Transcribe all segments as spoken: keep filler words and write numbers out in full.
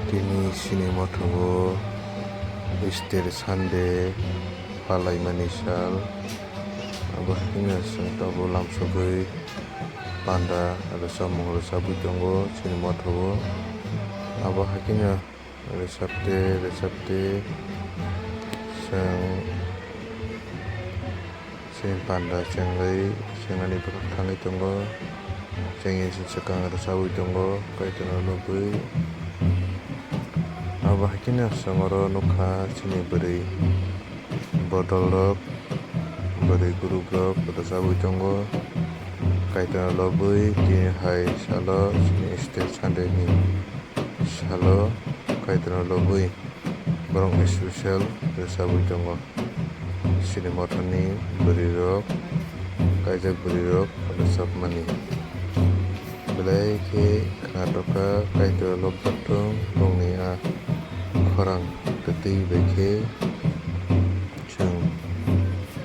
Tini chini mothogo Easter Sunday palaimani sal. Abo haikhe chwng tabuk lamsogwi panda rwchapmung rwchapwi tongo chini mothogo. Abo haikhe rwchapte rwchapte chwng Chini panda chengwi, chengnani bwkhak thangwi tongo. Chengwi se swkang rwchapwi tongo, Kaitorno nugwi. Abo haikhe chwng oro nukha chini bwrwi bodolrok, bwrwi gurukrok rwchapwi tongo. Kaitorno lobwi tini hai salo chini Easter Sunday ni salo Kaitorno lobwi borok special rwchapwi tongo. Chini mothani bwrwirok, kaijak bwrwirok rwchapmani. Belai khe khna tokha Kaitor lobjak thung bongni a khorang kwtwi bai khe chwng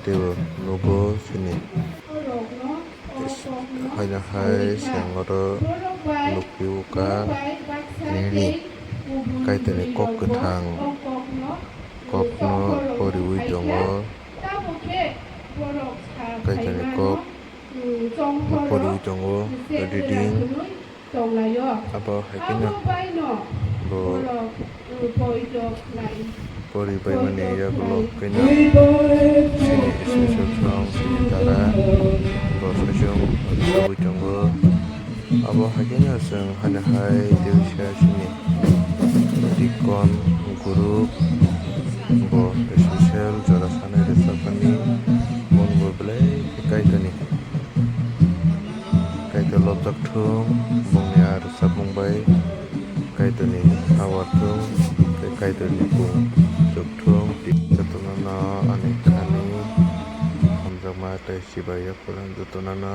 teibo nugo chini. Haino hai chwng oro nukphio kha nini Kaitorni kok kwthang kokno poriwi tongo. Kaitorni kok no poriwi tongo, reading. Abo hai kheno bo pori baimani yagulo kheno chini special song chini dara bo saichung rwchapwi tongo. Abo hai kheno chwng haino hai teisa chini deacon guru bo special jora sanai rwchapmani, mon bo belai khe Kaitorni. Kaitor lobjak thung, bongni a rwchapmung bai Kaitorni habar thung, tei Kaitorni bung chuk thung. Jotono no ani thani hamjakma tei chibai yaphuru jotono no